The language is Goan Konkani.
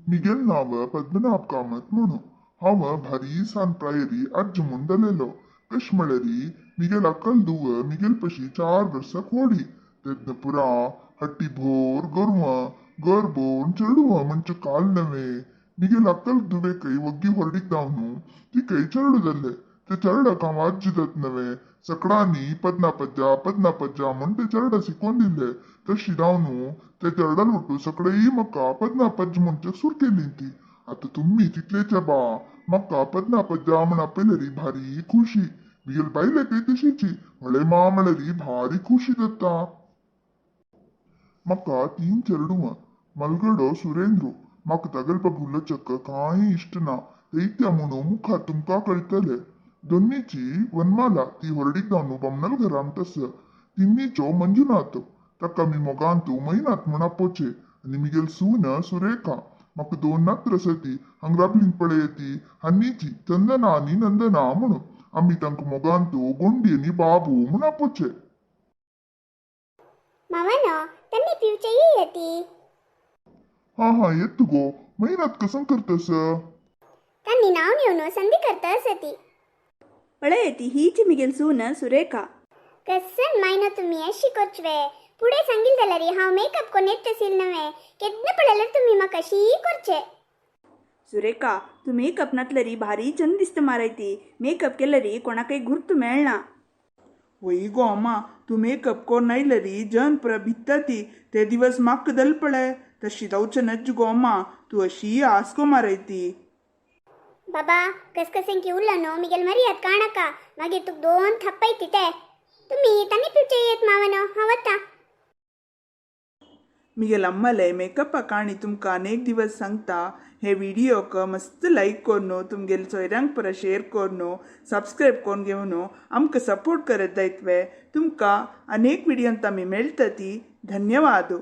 मिगेल नांव पद्मनाभ कामत म्हणू. हांव भारी सान प्रायरी अज्ज म्हूण जालेलो. कश म्हळ्यारी मिगेल अक्कल धुव मिगेल पशी 4 वर्सां खोडी. तेन्ना पुरा हट्टी भोर गोरवां, गोरबोन चेडवां म्हणचे काल नव्हे. मिगेल अक्कल धुवेकय वग्गी होरडीक जावन तिकय चेडू जाल्ले. ते चेरडाक हांव आज्ज जात नव्हे. सकडांनी पद्नापज्जा पद्नापज्जा म्हूण ते चेरडा शिकोवन दिल्ले. तशी जावन ते चेरडा लोटू सकडेय म्हाका पद्नापज्ज म्हणच्याक सुरू केली ती. आतां तुमी तितलेच बा म्हाका पद्नापज्जा म्हण आपयल्यारी भारी खुशी. मिगेल बायलेकय तशीची व्हळे मा म्हळ्यारी भारी खुशी जाता. म्हाका 3 चेरडुवां. मलगडो सुरेंद्र. म्हाका तागेल पग उलोवच्याक कांय इश्ट ना. दैत्या म्हणू मुखार तुमकां कळटले. दोन्नीची वनमाला ती होरडीक जावन बामणाल घरांत आसा. तिन्नीचो मंजुनाथ. ताका आमी मोगांत मैनाथ म्हूण आपोवचे. आनी मिगेल सून सुरेखा. म्हाका 2 नात्र आसा ती हांगा राबलींत पळयती हन्नीची चंदना आनी नंदना म्हणून. आमी तांकां मोगांत गोंडी आनी बाबू म्हूण आपोवचे. मामानो तन्नी पिवचेय येती. हा हा येत गो. मैनाथ कसं करतस? तन्नी नाव येवन संधी करता आसती. पळयती हीच मिगेल सून सुरेखा. कसन मायनो तुम्ही अशी करचवे? पुढे सांगील जाल्यार हांव मेकअप कोण येत असेल नव्हे. केन्ना पळयल्यार तुम्ही म्हाका अशी करचे. सुरेखा, तूं मेकअप नातलरी भारी चंद दिसता मारायती. मेकअप केलरी कोणाकय गुर्त मेळना. वय गो अम्मा, तूं मेकअप कोन्न आयलरी जन पुरा भित्ता ती. ते दिवस म्हाका दल पळय. तशी जावचें नज्ज गो अम्मा, तूं अशी आसको मारयती. बाबा कसकसें की उरलो न्हू मिगेल मर्याद काणाका. मागीर तुक 2 थप्पयती ते. तुम्ही तन्नी पिवचे येत मामानो. हांव वता. मिगेल अम्माले मेकअपा काणी तुमकां अनेक दिवस सांगता. हे व्हिडियोक मस्त लायक कोन्नु, तुमगेले सोयऱ्यांक पुरा शेअर कोन्नु, सबस्क्रायब कोन्न घेवन आमकां सपोर्ट करत जायतवे. तुमकां अनेक व्हिडियोंत आमी मेळटा ती. धन्यवाद.